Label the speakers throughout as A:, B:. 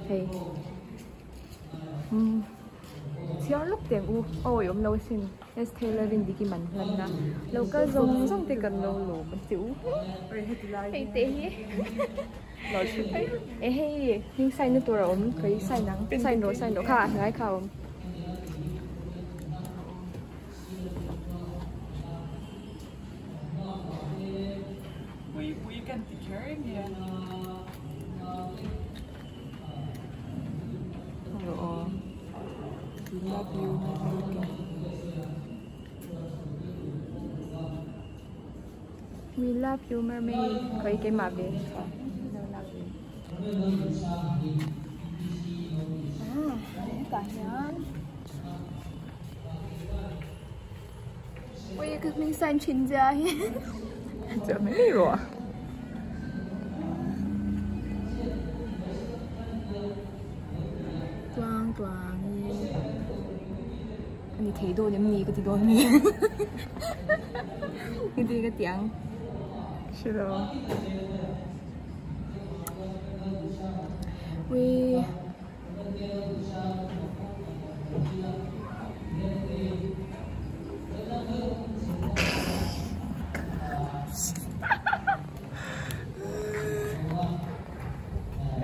A: Hei umm chhiar lawk teh ang u a awih awm lo asin S Taylor in diki man hlan na lo kal zawng zawng te kan lo lawm a che u hei te hi e hei hming sign na tur a awm ka i sign ang sign rawh sign rawh kha a hnai kha a awm. We love you mermaid khawi keimah ve lo lak ve ah hetah hian ui ka hming sign thin zia hi
B: Chiah mai mai rawh.
A: Tluang tluang i a ni thei dawn em ni ka ti dawn nge heti ka ti ang
B: Hre lo.
A: Ui.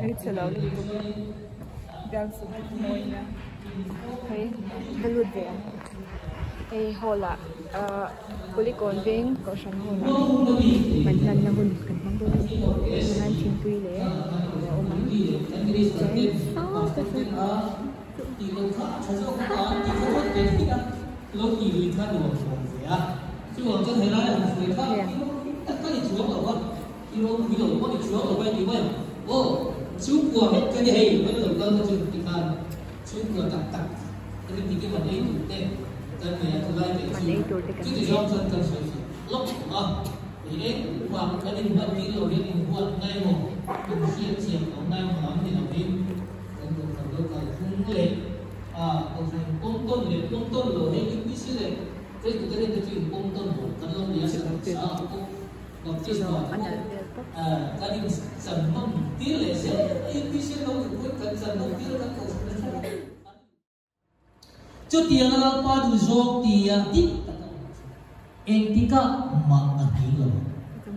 B: Ei chhe lo lutuk dance mawi nia.
A: Hei va lut ve ang hei hall ah ahh Kulikawn veng kohhran hall ah man hlanna hun kan hmang dawn a ni chuan thingpui leh a awm ang chuan saw te saw Man ei tur te kan nei. Chu a nalh vel bawk.
C: Chutianga Lalpa duh zawng tia dik taka awm chu engtikah mah a hning lo ang,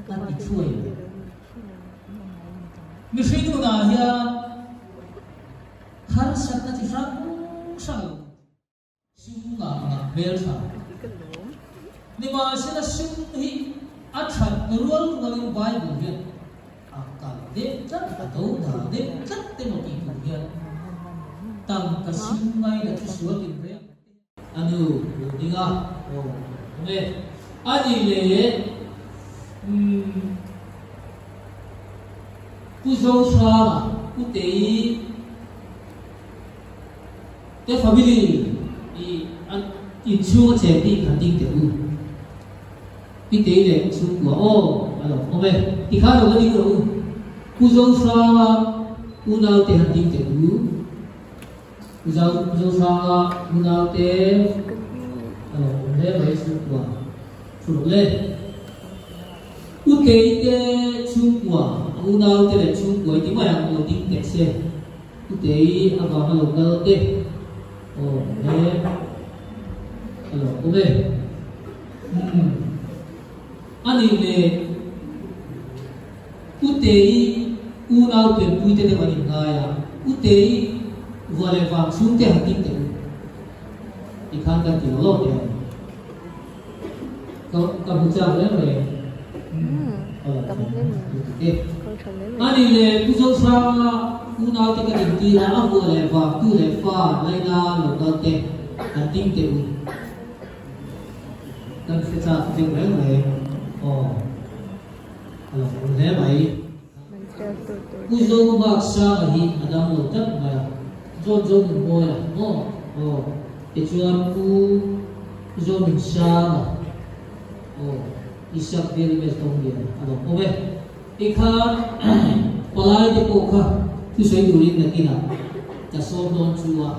C: a ti thuai lo. Mihring nunah hian harsatna chi hrang hrang lo awm. Sum ngah ngah hmel tha. Nimahsela sum hi a that rual rualin Bible hian a kal deuh tlat, a do dal deuh tlat te maw tih tur hian tangka sum ngaina chu sual in reng te hian a nu lo ding a, aw awm e. A nih leh umm Pu Zohranga, Pu Tei, Te family i an inchhung a cheng tih khan ding teh u. Pi Tei leh chhungkua aw a lo awm e. Ti khan lo va ding rawh u. Pu Zohranga unau te han ding teh u. Pu Zohranga unau te a lo awm hle mai chhungkua thu rawh le. U Tei te chhungkua a unau te leh chhungkua i ti mai ang lo ding teh se. Utei avanga lo kal te aw he a lo awm e. Umm a nih le Utei unau pianpui te deuh an inngai a, Utei vua leh vang chhung te han ding teh u tikhan kan ti lo lo teh ang. Ka ka hmu chak reng reng. A nih le Pu Zohranga unaute ka dintir a, a hmuh leh vang tu leh fa laina lo kal te han ding teh u. Kan hre chak deuh reng reng. Aw a lo awm hle mai. Pu Zomaksanga hi a dam lo tlat mai a, John Zonunmawia maw? Aw tichuan Pu Zonunsanga aw. Isak Dilmes Tawngbian a lo awm e. Tikhan palai te pawh kha thusawi turin nakinah ka sawm dawn chu a.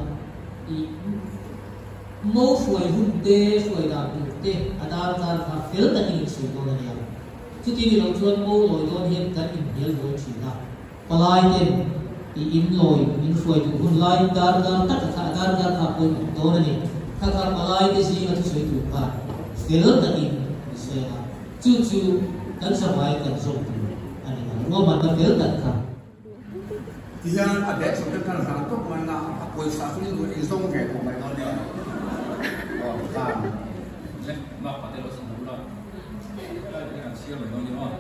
C: I mo hruai hun te, hruai dan tur te a darkar kha fel takin in sawi dawn a nia. Chuti ni lo chuan mo lawi dawn hian kan inhnial buai thin a. Palai ten i in lawi min hruai duh hun lai darkar taka kha a darkar kha pawimawh dawn a ni. Kha kha palai te zinga thusawi tur khan fel takin min sawi ang a. Chu chu kan zavai kan zawm tur a ni ang. Ruahmanna fel tak kha.
D: Tihian a bag chho te khan hlang tawp mai na a pawisa chu in duh in zawng ve tawh mai dawn nia aw khan.
E: Le mak pate lo chhan ula lai te kan chhiar mai dawn nia aw.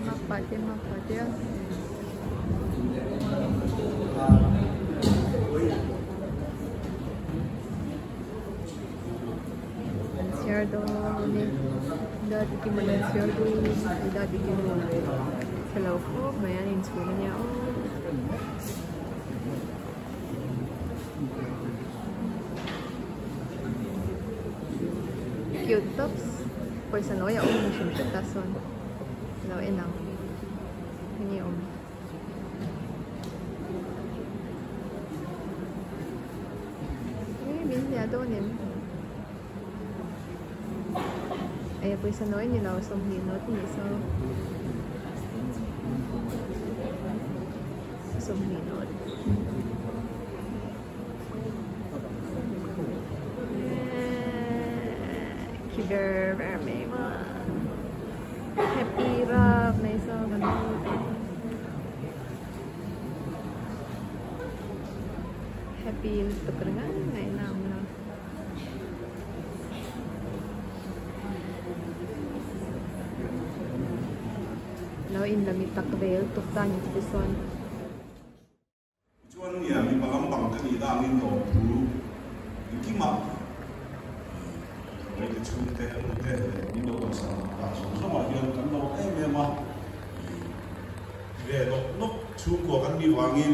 A: Mak pate mak pate a. An chhiar dawn e Dadikiman an chhiar dawn e Dadikiman thalo khawp mai an inchhun ania aw. Cute tops pawisa nawi a awm hrim hrim ta sawn lo en ang enge awm. Min hliah dawn em? Ê pawisa nawi ni lo sawmhnih nawt a nih saw sawmhnih nawt khi ber ber mai maw happy rap mai saw kan Happy lutuk ringawt ngaihna a awm lo. Lo in la mi tak ve lutuk ta ni chu sawn.
F: Chuan nia mipa lampang ka nih dangin lawmthu engkimah Rawite chhungte a nute leh min lo dawhsan tak zawng zawngah hian kan lawm em em a. Ve lawk lawk chhungkua kan nih vangin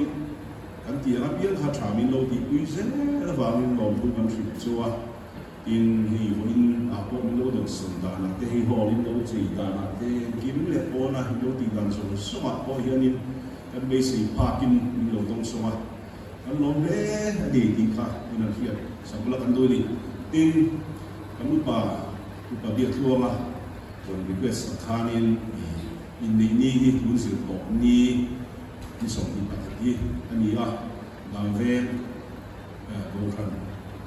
F: kan tih ang apiang kha tha min lo tihpui zel avangin lawmthu kan hrilh chu a. Tin, hei vawiin ah pawh min lo dawhsan danah te, hei hall in lo chei danah te, engkim leh pawna in lo tih dan zawng zawngah pawh hianin kan beisei phakin min lo dawng sawng a, kan lawm hle a ni tih kha in an hriat sak bula kan duh a ni. Tin, kan upa, Upa Biaktluanga rawn request ang khanin inneih ni hi tun zir tawh ni ni 21 hi a ni a, Dangveng Kohhran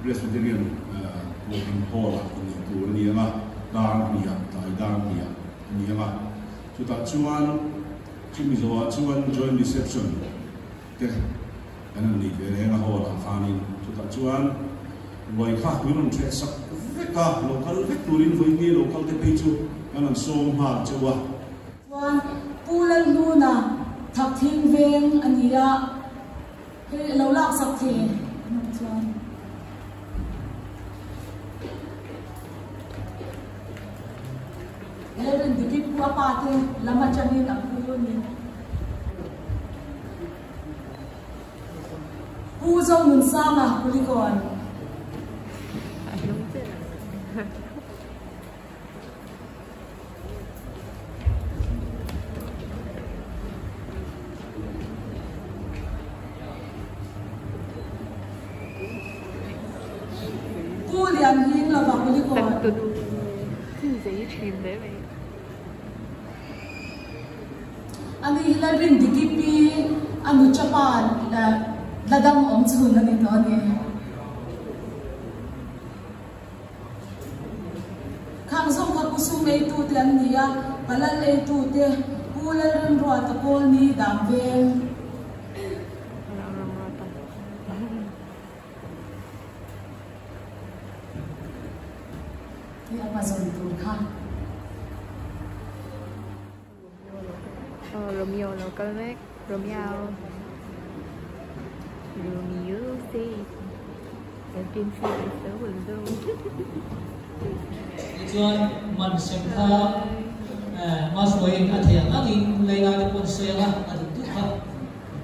F: Presbyterian Kohhran Hall-ah inneih tur a ni ang a, dar hniah, tlai dar hniah a ni ang a. Chutah chuan chumi zawhah chuan joint reception te kan han neih ve reng a hall-ah khanin chutah chuan ruai kha min rawn ṭheh sak vek a, lo kal vek turin vawiin lo kal te phei chu kan han sawm nghal cheu a.
G: Chuan Pu Lalhnuna Thakthing veng a ni a, hei a lo laksak thei ang chuan. Lalrin Diki Pu a pa te lam atangin a pu a ni. Pu Zonunsanga Kulikawn. Pu Lianhming lova Kulikawn. Ani hi Lalrindiki pi a nu chapa la dam awm chhun a ni tawh a ni. Khang zawng kha Pu Sum eitu te an ni a, Palal eitu te, Pu Lalremruata Kawlni Damveng. Hei a hmazawn tur kha.
A: Aw Romeo lo kal mek Romeo Romeo say I've been feeling so alone.
C: Tichuan man sem kha Masruaiin a thei ang angin Leila te pawn sawi anga a duh duh kha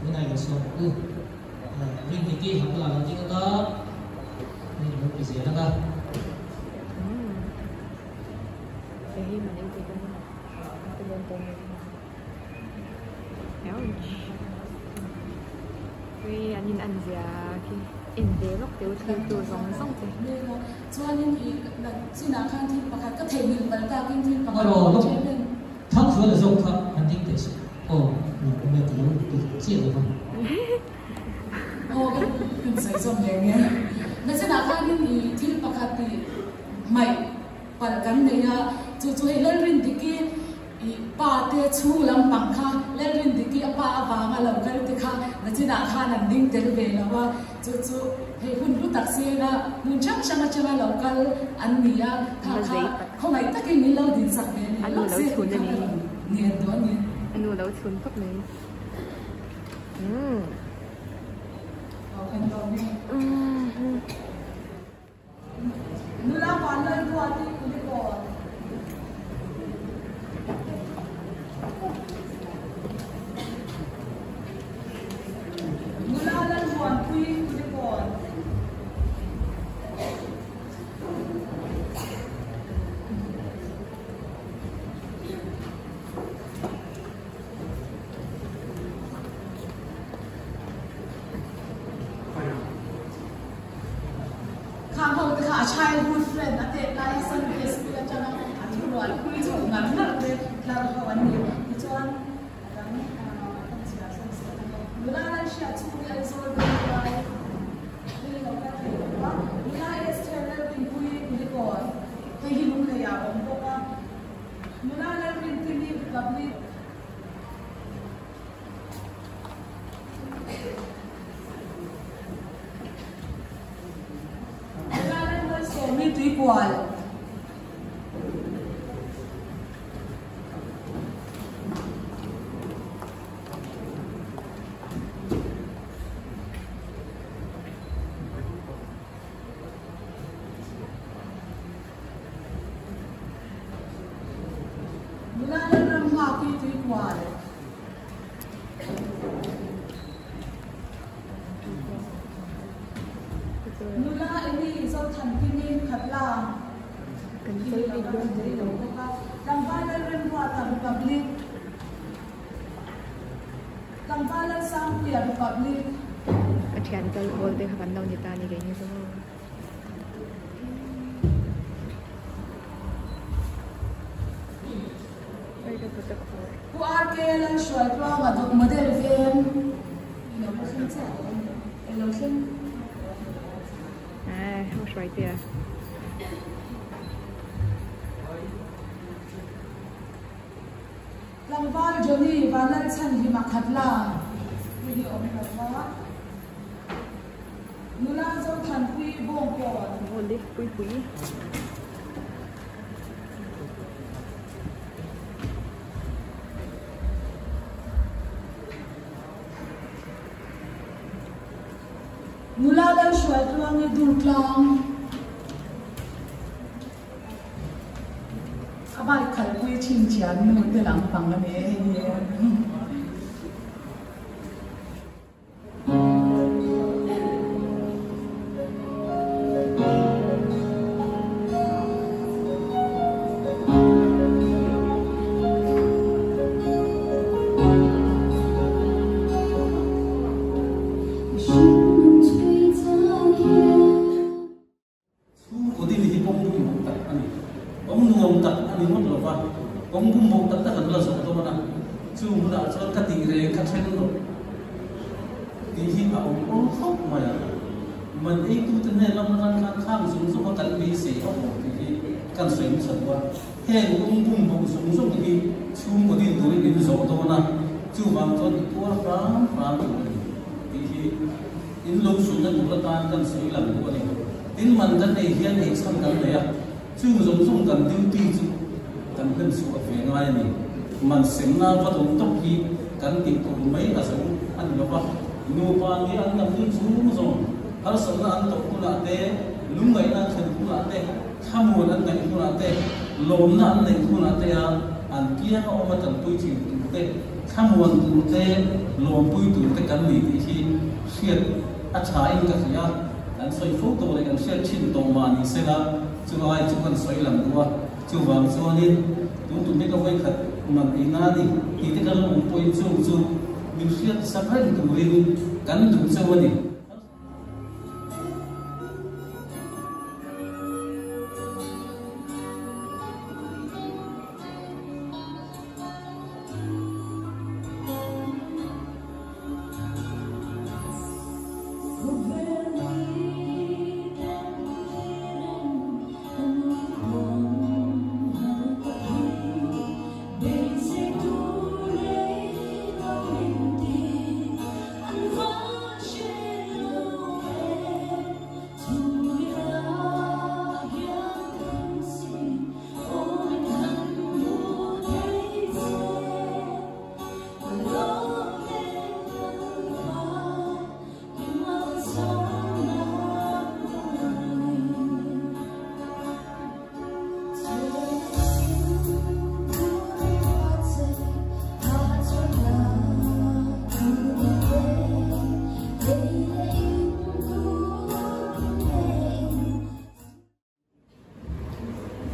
C: tunah i lo sawm ang u. Ring ti ti hak la lo ding anga ring lo ti zel anga.
A: Ui an in an zia khi en ve lawk teu thil tu zawng zawng te.
G: Chuanin i chinah khan thil pakhat ka theihnghilh palh takin thil pakhat
C: Thangsuala zawk kha han ding teh se aw nuam awm e ka lo ti chiah lo va.
G: Aw ka insawi zawm leh nge. Nachinah khanin i thil pakhat i hmaih palh kan nei a, chu chu hei Lalrindiki i pa te chhung lampang kha Lalrindiki a pa avanga lo kal te kha nachinah khan an ding tel ve lo a, chu chu hei hun hlu tak senga hmun hrang hrang atanga lo kal an ni a, kha kha khawngaih takin min lo dinsak ve leh lawk se tih kha ka rawn ngen duh a ni.
A: A nu lo chhun khawp mai. Umm.
B: Aw kan lawm e.
G: Nula Vanlal Ruati Kulikawn. Nula Lalmuanpuii Kulikawn. Khang ho te kha a childhood friend a tet laia Sunday school atanga a thurual pui chho ngar ngar te tlar ho an ni. Tichuan a dang kan chhiar zawk zel ang e. Nula Lalhriat chhung hi Aizawl Venglai hei lo kal thei lo va, Nula Esther Lalrinpuii Kulikawn hei hi Lungleiah a awm bawk a, Nula Lalrinkimi Republic, Nula Malsawmi Tuikual. Nula Lalramnghaki Tuikual. Nula Eni Zothankimi Khatla hi lo kal thei lo bawk a. Tlangval Lalremruata Republic Tlangval Lalsangpuia Republic.
A: Ka thian kal pawl te kha kan lo ni ta ni kei ni chu.
G: Pu RK Lalhruai Tluanga dawt model veng i lo la thleng chiah tawh em? I lo thleng.
A: Aii ho hruai te a.
G: Tlangval Johnny Vanlalchhanhima Khatla hi hi awm lo va. Nula Zothanpuii Bawngkawn.
A: Olive Puipui.
G: Nula Lalhruai Tluangi Durtlang a bike khalhpui chhinchhiah nu te lampang a ni e hei hi.
E: Chhungkaw din hi kawng bumbo tak a ni. Kawng nuam tak a ni ngawt lo va, kawng bumbo tak tak an la zawh dawn a, chu hmunah chuan ka tih reng kha then lo tih hi a awm awl khawp mai a. Man eitute hnen lam atang khan khang zawng zawng a kan beisei a awm tih hi kan sawi hmasa duh a. Heng kawng bumbo zawng zawng hi chhungkaw din turin in zawh dawn a, chuvang chuan i tuar hram hram tur a ni tih hi In lo sulna tur atan kan sawi lang duh a ni. Tin, man kan ei hian ei chhan kan nei a, chung zawng zawng kan duty chu kan hlen chhuah ve ngai a ni. Man semna va dawn tawp hi kan tih tur mai a zo a ni lo va, nupa nih an lam dun chung zawng, harsatna an tawh hunah te, lungngaihna an thlen hunah te, thlamuan an ngaih hunah te, lawmna an neih hunah te a an pianga awma tanpui thin tur te, Thlamuan tur te, lawmpui tur te kan ni tih hi hriat a tha in ka hria. Kan sawi fo tawh leh kan hriat thin tawh mah ni sela, chu ai chu kan sawi lang duh a. Chuvang chuanin tun tum hi ka vawikhat man ei na ni tih te kan awm pawhin chung chu min hriat sak reng turin kan duh chauh a ni.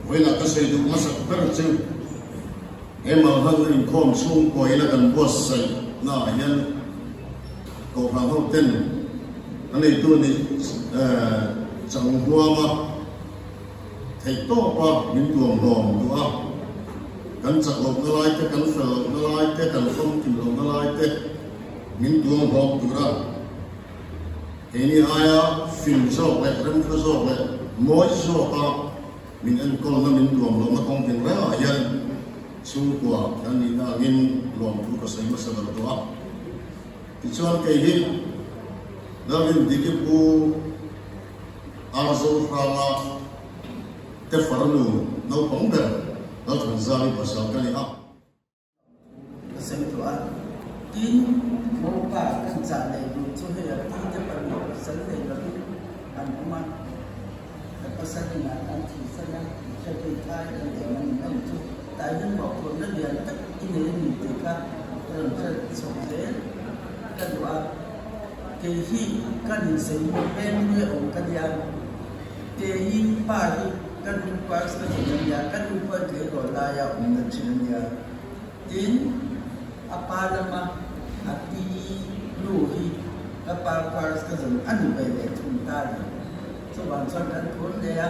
H: Vawilah ka sawi duh hmasak ber chu he Malhang inkhawm chhungkaw ila kan buatsaih naah hian Kohhran ho ten a neitu nih chang huama theih tawpa min tuam hlawm duh a, kan chak lohna lai te, kan fel lohna lai te, kan famkim lohna lai te min tuam hlawm tura Keini aia fing zawk leh remhre zawk leh mawi zawka min enkawlna min tuam lohna kawng tin rengah hian chhungkua kan nihna angin lawmthu ka sawi hmasa ber tawh a. Tichuan kei hi Lalrin Diki Pu Arzo Hranga te farnu naupang ber Lalthanzali pasal ka ni a.
I: Ka sawi tawh a, tin, Mopa kan chah leh duh chu hei a pi te pahnih pasal nei lovin an awm a, ka pasal inah an thihsan a, hriatpui thai an lem a ni mai chu tah hian mawhphurhna lian tak i nei a ni tih kha ka rawn hriat chhuak zel ka duh a, kei hi ka rinsawi hmuh peng nge awm ka nia, kei pa hi ka nu first ka zin a nia, ka nu pawh i tleirawl laia awmna thin a nia. Tin, a pa lama a pi nu hi ka pa first cousin a ni ve leh thung ta a ni. Chuvang chuan kan phur hle a,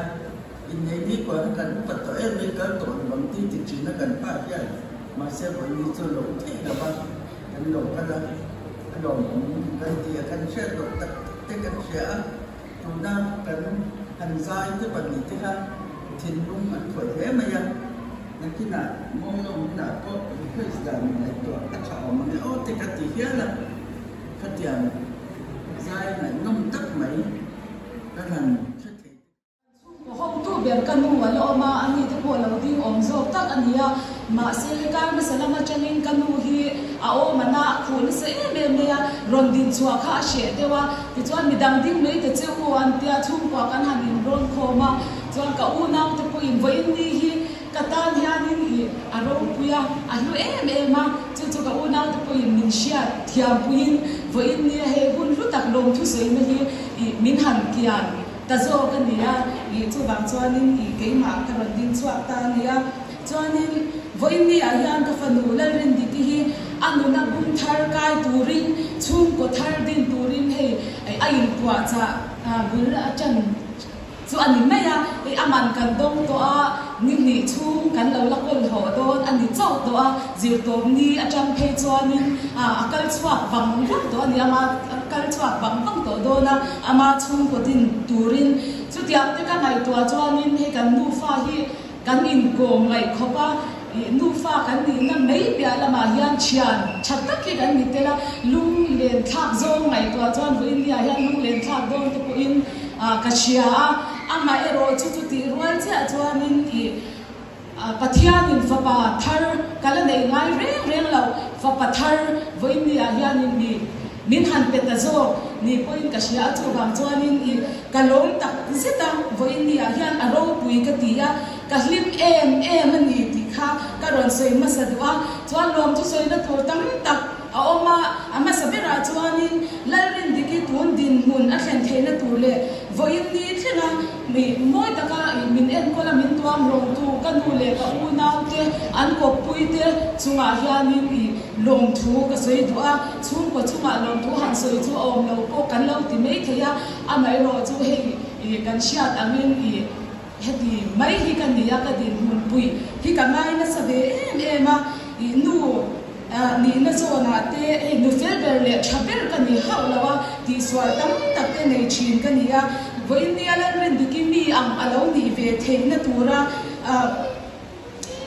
I: innei ni kuan kan upat tawh em mai kal tawh lo ang ti ti thin a kan pa hian mahse vawiin chu lo theih lo va, kan lo kal a, a lawmawm kan ti a, kan hriat loh tak tak te kan hria a, tuna kan han zai te pahnih te kha thinlung an khawih hle mai a. Nakinah Mawlawm hunah pawh request dan ngaihtuah a tha awm ang e aw te ka ti hial a, khatiang zai ngaihnawm tak mai ka han hre thei te.
G: Chhungkaw hotu ber ka nu a la awm a, ani te pawh lo ding awm zawk tak a ni a, mahse kar hmasa lam atangin ka nu hi a awm a na a khuh nasa em em mai a, rawn din chhuah kha a hreh deuh a, tichuan midang ding mai ta che u an tia chhungkua kan han inrawn khawm a, Chuan ka unau te pawhin vawiin ni hi ka tan hianin i a ropui a, a hlu em em a, chu chu ka unau te pawhin min hriat thiam puiin vawiin ni a hei hun hlu tak lawmthu sawina hi i min han kian ta zawk a ni a, i chuvang chuanin i keimah ka rawn ding chhuak ta a ni a. Chuanin vawiin ni ah hian ka fanu Lalrindiki hi a nuna bum thar kai turin chhungkaw thar din turin hei a inpuahchah bul a tan Chu a ni mai a, hei a man kan dawng tawh a, ni hnih chhung kan lo la kawl hawh dawn a ni chauh tawh a, zirtawp ni atang phei chuanin a kal chhuak vang vang tawh a ni, ama kal chhuak vang vang tawh dawn a, ama chhungkaw din turin chutiang te ka ngaihtuah chuanin hei kan nufa hi kan inkawm ngaih khawp a, ih nufa kan nihna mai piah lamah hian thian tha tak hi kan ni tel a, lunglen thlak zawng ngaihtuah chuan vawiin niah hian lunglen thlak dawn te pawhin ka hria a, amah erawh chu chutih rual chiah chuanin ih Pathianin fapa thar ka la neih ngai reng reng lo, fapa thar vawiin niah hianin ih min han pe ta zawk ni pawhin ka hria a, chuvang chuanin ih ka lawm tak zet a, vawiin niah hian a ropui ka ti a, ka hlim em em a ni tih kha ka rawn sawi hmasa duh a, chuan lawmthu sawina tur tam tak a awm a, a hmasa berah chuanin Lalrindiki tun din. dinhmun a thlen theihna tur leh vawiin ni thlenga mi mawi taka min enkawl a min tuam rawngtu ka nu leh ka unaute an kawppuite chungah hianin i lawmthu ka sawi duh a, chhungkaw chungah lawmthu han sawi chu a awm lo pawh kan lo ti mai thei a, amaherawh chu hei kan hriat angin i heti mai hi ka ni a, ka dinhmun pui hi ka ngai nasa ve em em a, i nu Nihna zawnah te hei nu fel ber leh tha ber ka ni hauh lo a, tihsual tam tak te nei thin ka ni a, vawiin nia Lalrindiki mi ang a lo nih ve theihna tura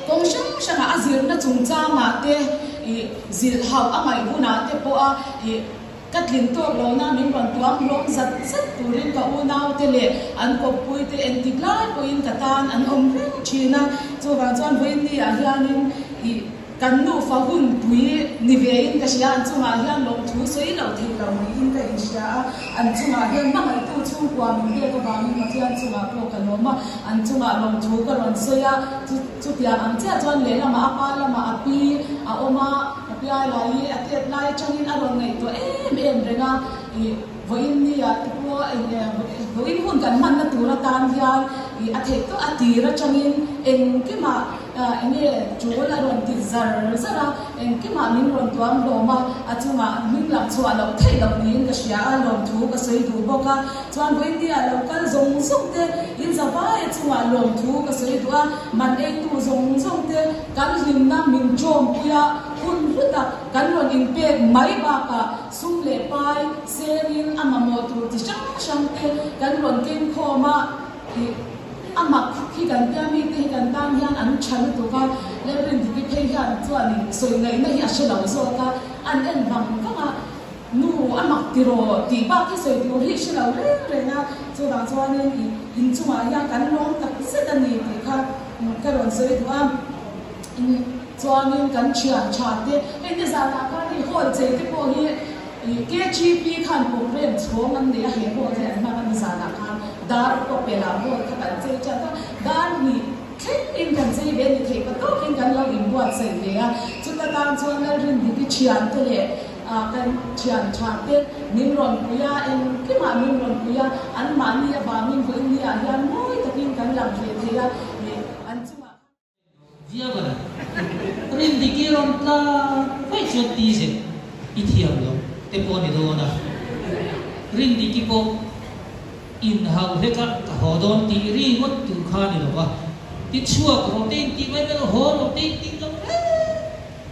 G: kawng hrang hrangah a zirna chungchangah te ih zilh hauh a ngaih hunah te pawha ih ka tlin tawk lohna min rawn tuam hlawm zat zat turin ka unaute leh an kawppuite entik lai pawhin ka tan an awm reng thin a, chuvang chuan vawiin niah hianin ih. Kan nufa hun pui ni vein ka hria, an chungah hian lawmthu sawi lo thei lo niin ka inhria a, an chungah hian hmangaihtu chhungkua min pek avangin Pathian chungah pawh ka lawm a, an chungah lawmthu ka rawn sawi a, chutiang ang chiah chuan lehlamah a pa lamah a pi a awm a, ka piai lai hi a tet lai atangin a rawn ngaihtuah em em reng a, ih vawiin nia te pawh vawiin hun kan hmanna tur atan hian ih a theih tawh a tir atangin engkimah Enge tul a rawn ti zar zar a, engkimah min rawn tuam hlawm a, a chungah hming lak chhuah loh theih loh niin ka hria a, lawmthu ka sawi duh bawk a, chuan vawinia lo kal zawng zawng te in zavai a chungah lawmthu ka sawi duh a, man eitu zawng zawng te kan hlimna min tawmpui a, hun hlu tak kan rawn inpek mai bakah sum leh pai sengin a mamawh tur chi hrang hrang te kan rawn kengkhawm a. Ih, a mak hi kan tia mite hi kan tan hian an tha lutuk a, Lalrindiki phei hian chuanin sawi ngaihna hi a hre lo zawk a, an en vang vang a, nu a mak tiraw tih bak hi sawi tur hi hre lo reng reng a, chuvang chuanin ih inchungah hian kan lawm tak zet a ni tih kha ka rawn sawi duh a, chuanin kan thian tha te, hei nizanah khan hei hall chei te pawh hi Ih KGP khan programme chhawng an nei a, he hall hi an hmang a ni zanah khan dar pawh pelah hall kha kan chei chat a, dar hnih thleng in kan chei ve a ni thei pa tawkin kan lo inbuatsaih ve a, chuta tan chuan Lalrindiki thian te leh ah kan thian tha te min rawn pui a, engkimah min rawn pui a, anmahni avangin vawiin ah hian mawi takin kan lang ve thei a, ih an chungah khan.
C: Viavana, Rindiki rawn tlan vaih chuan ti zet i thiam lo te pawh a ni dawn a. Rindiki pawh inhau hlek a, ka haw dawn tih ri ngawt tur kha a ni lo va. Ti chhuak rawh te intih mai mai lo, haw rawh te intih lo reng.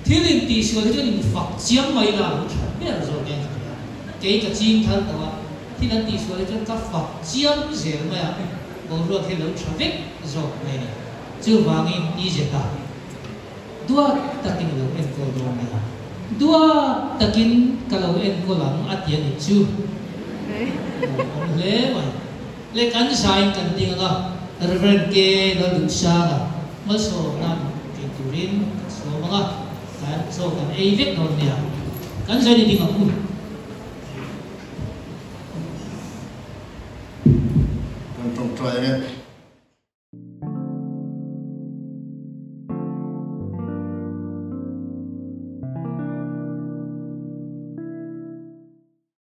C: Thil intihsual hi chuan infak chiang mai la a lo tha ber zawk e ka ti a. Kei ka ching thar tawh a, thil an tihsual hi chuan ka fak chiang zel mai a, boruak hi a lo tha vek zawk mai a ni. Chuvangin i zet a, duat takin lo enkawl dawn nia, duat takin ka lo enkawl ang a ti a nih chu. Lawmawm hle mai. Le kan zain kan ding ang a, Reverend K. Lalduhsanga malsawmna kei turin kan sawm ang a, kan chaw kan ei vek dawn nia. Kan zain i ding ang u.
H: Kan tawngtai ang e.